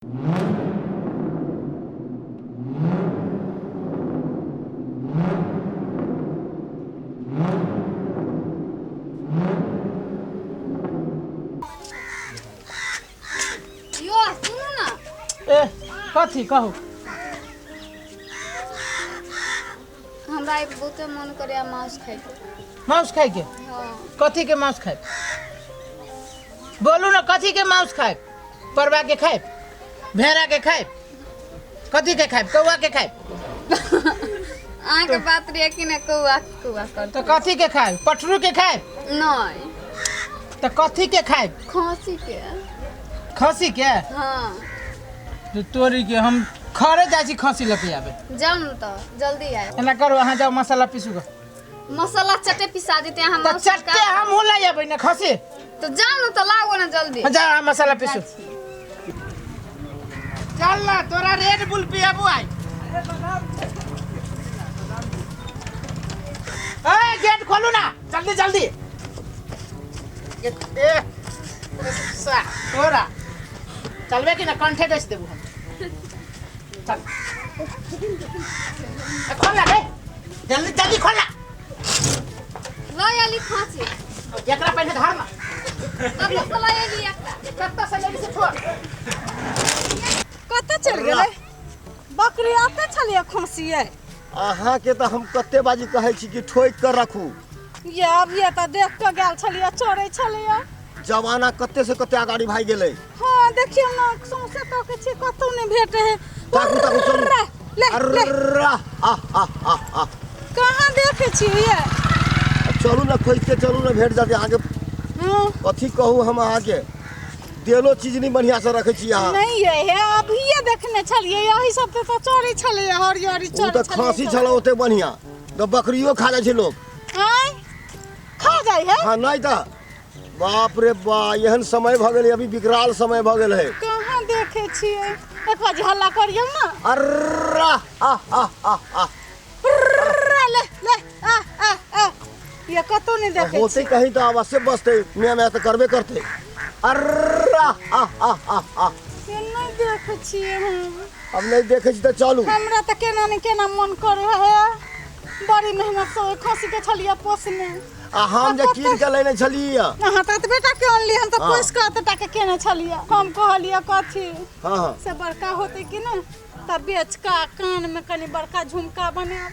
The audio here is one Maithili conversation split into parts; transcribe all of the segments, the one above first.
यो सुनू ना। ए, कथी कहू? हमरा एक बहुते मन करे मांस खाइके। मांस खाइके? हाँ। कथी के मांस खाए? बोलू ना, कथी के मांस खाए? परवा के खाए, भेड़ा के खाए, कथी के खाए? कौआ के खाए? अहाँके बात रहे कि ना कौआ कौआ कर। तो कथी के खाए? पठरू के खाए? नहीं। तो कथी के खाए? खांसी के। खसी के? हाँ। तो तोरी के हम खरे जाइ छी खसी लके आबे। जाउ ने तऽ जल्दी आयब। एना करू, अहाँ जाउ मसाला पीसू ग। मसाला चटे पिसा देते अहाँ। तऽ मांस चट्टे हमहूँ लै अबै ने खसी। तऽ जाउ ने तऽ लागो ने जल्दी। जा, अहाँ मसाला पीसू। जाइ छी। चल ना, तोरा रेड बुल पियाबू आइ। ए, गेट खोलू ना जल्दी जल्दी। ए सा तोरा चलबे कि ना? कंठे बेच देबू हम। चल, ए, खोल ना रे, जल्दी जल्दी खोल ना। लऽ आली खाँसी। एकरा पहिले धर ना। तब मसाला एली एकटा। कत्ता से लेली से छोड़। कतऽ चलि गेलै बकरी? आते छलियै खोसियै। अहाँके तऽ हम कते बाजी कहै छी कि ठोकि कऽ रखू। ये अभिये तऽ देख कऽ गेल छलियै, चोरै छलियै। जमाना कते से कते अगाड़ी भागि गेलै। हँ, देखियौ ने, सौंसे तकै छियै, कतौ नहि भेटै है। ताकू ताकू, चलू। ले ले। अर्रा आ आ आ आ। कहाँ देखै छियै ये? चलू ने, खोजिते चलू ने, भेट जाते अहाँके। हँ। कथी कहू हम अहाँके, देलो चीज नहि बढ़िआँ से रखै छी अहाँ। नहि ये, हे अभिये देखने छलियै, यही सब पे तऽ चोरै छलैया, हरियरी ओ चोरै तऽ छलैया। खाँसी छल ओते बढ़िआँ तऽ बकरियो खा जाइ छै लोक। आँय, खा जाइ है? हँ, नहि तऽ बाप रे बा, एहन समय भऽ गेलै अभी, विकराल समय भऽ गेल है। कहाँ देखै छियै? एक बार हल्ला करियौ ने। अर्रा आ आ आ आ। ले ले, आ आ आ, ये कतौ नहि देखै होते छियै। कहीं तऽ अवश्य बसतै, मियाँ मियाँ तऽ करबे करतै। अर्रा आ आ आ आ। से नहि देखै छियै हम। अब नहि देखै छी तऽ चलू। हमरा तऽ केना ने केना मन करे है। बड़ी मेहनत से ओहि खसी के छलियै पोसने। आ हम जे कीन के लेने छलियै। अहाँ तऽ एतबे टा के अनली, हम तऽ हाँ। पोसि कऽ एतेक टा के केने छलियै। हम कहलियै कथी हँ हँ से बड़का होतै कि ने तऽ बेच कऽ कानमे कनि बड़का झुमका बनायब।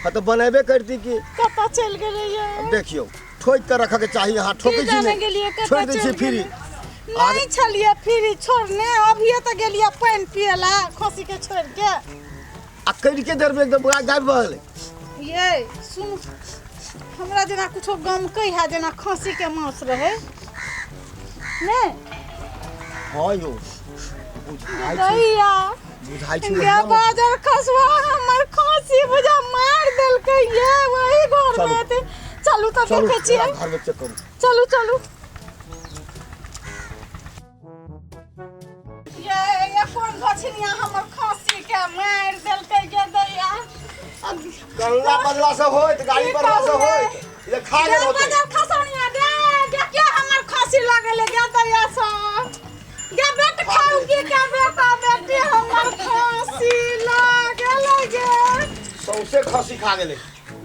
हँ, तऽ बनेबे करती की। कतऽ चलि गेलै ये? अब देखियौ, ठोकि कऽ रखऽके चाही, अहाँ ठोकै की छी जाने नहि, गेलियै कतऽ छोड़ि दै छियै चलि फ्री। गेलै। नहि छलियै फ्री छोड़ने, अभिये तऽ गेलियै पानि पियै लए खसी के छोड़ि के। आ करिके देरमे एकदम गायब भऽ गेलै। ये सुन, हमरा जेना कुछो गमकै है, जेना खसी के मांस रहै ने। हँ यौ, बुझाइ छै। दैया बुझाइ छै गे ओहिना। बाजर खसुआ हमर खसी बुझा मार देलकै ये, वही घर चलू। में हेतै। चलू तऽ चलू। देखै छियै। घरमे चेक करू। चलू चलू। ये ये कोन गछनिया हमर खसी के मारि देलकै गे दैया? कल्ला बदला से होइत, गाड़ी की बदला से कहू रे? होइत, ये खा गेल गे होतै। बाजर खसनिया गे, गे के हमर खसी लगल गे दैया सब? गे बेट खाउ की के बेटा बेटी, हमर खसी लागल गे। सौंसे खसी खा गेलै।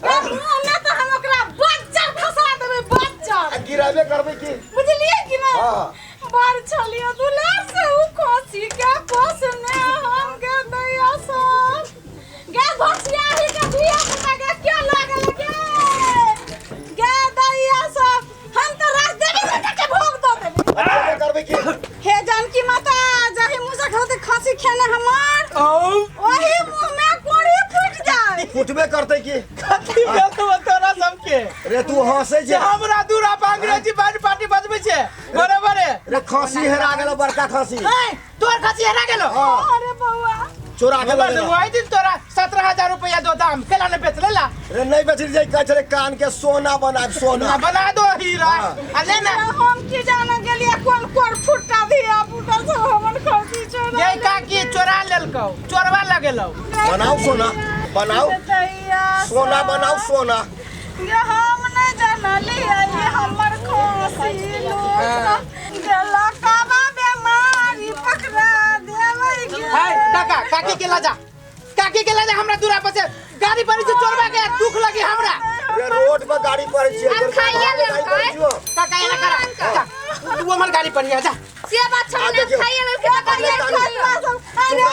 गे मुँह में तऽ हम ओकरा बज्जर खसा देबै, बज्जर। आ गिराबे करबै की। बुझलियै कि नहि? हाँ। बड़ छलियै दुलार से उ खसी के पोसने हम गे दैया सब। गे घोसियाही के धिया पुता गे, के लागल गे? गे दैया सब, हम तऽ राजदेवी माता के भोग दऽ देबै। गिराबे करबै की। हे जानकी माता, जाहि मुँह से खाते खसी खेने हमर, ओही मुँह में कोड़ी फूटि जाय। फुटबे करतै की। कथी भेल तोरा सबके? रे, तू हंसै जे छै? हमरा दूरा पर अंग्रेजी बैंड पार्टी बजबै छै बड़े बड़े। रे, खसी हेरा गेलो, बड़का खसी। ए, तोर खसी हेरा गेलो? हाँ। अरे बौआ। चोरा के हमर लऽ गेलो। वही दिन तोरा 17,000 रुपया दो दाम केला ने बेच लेला? रे, नहीं बेचल जाय, कहै छलै कान के सोना बनाब, सोना। ना बना दो हीरा। हाँ। आ ले ना। हम की जाने गेलियै कोन कोन फुट्टा धिया पुता सब हमर खसी चोरा। ये काकी चोरा लेलकौ, चोरवा लगेलौ। बनाउ सोना, बनाउ सोना, बनाउ सोना। ये हम नहीं जानलियै, ये हमर खसी लोक गेला, काबा बेमारी पकड़ा देबै। काकी के लजा, काकी के लजा हमरा दूरा पर से गाड़ी पर से चोरबा के दुख लगी हमरा। रे रोड पर गाड़ी पर छियै, अब खाइए ले, गाड़ी पर छियो। काका एना करा, जा तू हमर गाड़ी पर जा। से बात आ छलै देखियौ। खाइए लेल के करिए। अरे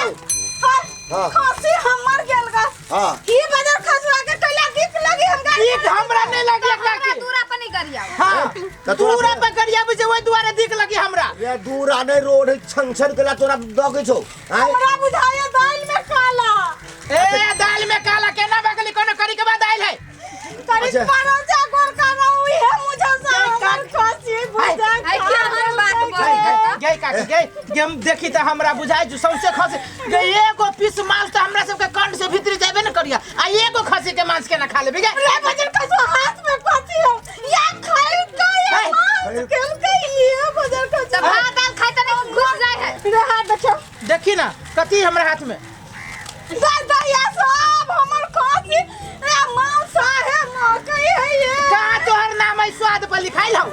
हाँ। खसी हमर गेल गा। हाँ। की बजर खसुआ के टोला दिख लगी हम गाड़ी। दिख हमरा नहीं लगी हमरा काकी। दूरा पर नहीं गरियाओ। हाँ, त तोरा दूरा पर गरियाबै छै, ओहि दुआरे दिख लगी हमरा। रे दूर आने रोड छन छन केला तोरा दगै छौ। आँय? हमरा बुझाया दाल में काला। ए दाल में काला केना बगली, कोनो करी के बाद आइल है। करी अच्छा। पारो से गोर का रहू हे मुझे सा हमर खसी बुझा। आई क्या हम बात बोले त गई काकी गई, गे हम देखी त हमरा बुझाइ जो सौंसे खसी गे, एगो पीस मांस त हमरा सबके कंठ से भीतरी जाबे न करिया, आ एगो खसी के मांस केना खा लेबी गे? रे बजर खसुआ हाथ में खसी हो या खाई का या है। मांस खेल के ये बजर त खसुआ भात दाल खाइ त नहीं घुस जाय है। रे हाथ देखियो। देखी ना कथी हमरा हाथ में। दादा या सब हमर खसी ए मांस है मकई है ये। कहाँ तोहर नाम है स्वाद पर लिखाइल हौ?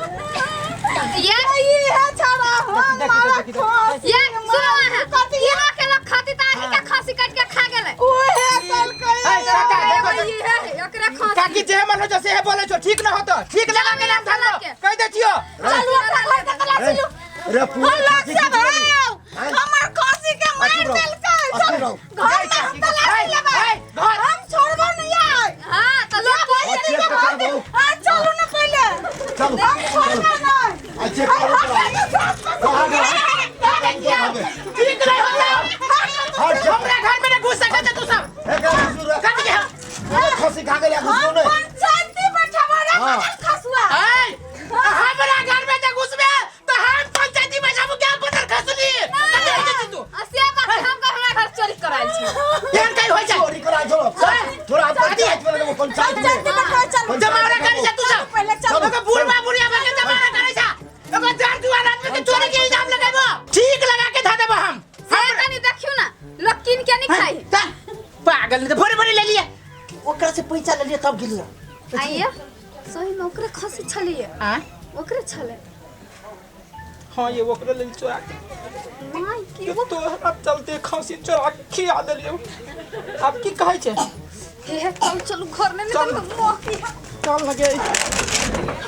ये ये है छड़ा हमारा देखी, देखी। खसी। ये सुनो अहाँ, यहाँ के लोग खाती त आही के खसी काट के खा गेलै। ओहे कल के है, काका, देखो, ये है एकरा खसी। काकी जे मन हो जैसे है बोले छो, ठीक न होतो ठीक लगा के नाम धर लो, कह दे छियो। चलू अपना घर के तलाशी लू। रे पूरा हम लोग खसी सब खींच लेली। आओ। आँय? हमर खसी के मार अथी रहो, देलकै। अथी सब रहो। घर में हम तलाशी लेबै। है, घर। हम छोड़बो नहीं आय। हां त लोग आ, चेक त करबो। आ चलू ना पहिले। चलू, हम छोड़बो नहीं। आ, चेक करो तोरा। ठीक नहीं होतो। हट जा। हमरा घर में न घुस सकै छै तू सब। हे का घुसू रे? कथी के? पूरा खसी खा गेलै, घुसू हम नै। पंचायती बैठबो रे हाँ। बजर खसुआ। ऐ, हमरा घर में जे घुसबे त हम पंचायती बैठाबू के बदल खसली। कथी होइ छै तू? आ से बात हम के हमरा घर चोरी करायल छी। एहन कहीं होइ छै? चोरी करा छोड़ो। तोरा पंचायत में लगबो, पंचायत में। पंचायती बैठबो चलू। जमावड़ा करै छै तू सब। पहिले चलू। ओकर बुढ़बा बुढ़िया बके जमावड़ा करै छै। ओकर जार जुआन आदमी के चोरी के इल्जाम लगेबो, ठीक लगा के धऽ देबो हम। से तनी देखियो ना लोग कीन के नहीं खाई। ता, पागल नहीं तो भोरे भोरे ले लिए, ओकरा से पैसा ले लिए तब गेलिए। आइए सही में ओकरे खसी छलिए। आ ओकरे छले। हाँ ये ओकरे लेल चोरा के माय की तो अब चलते खसी चोरा के खिया देलियो। अब की कहै छै? हे हे चल चलू घर में नहीं चल। तो मोह की चल लगे।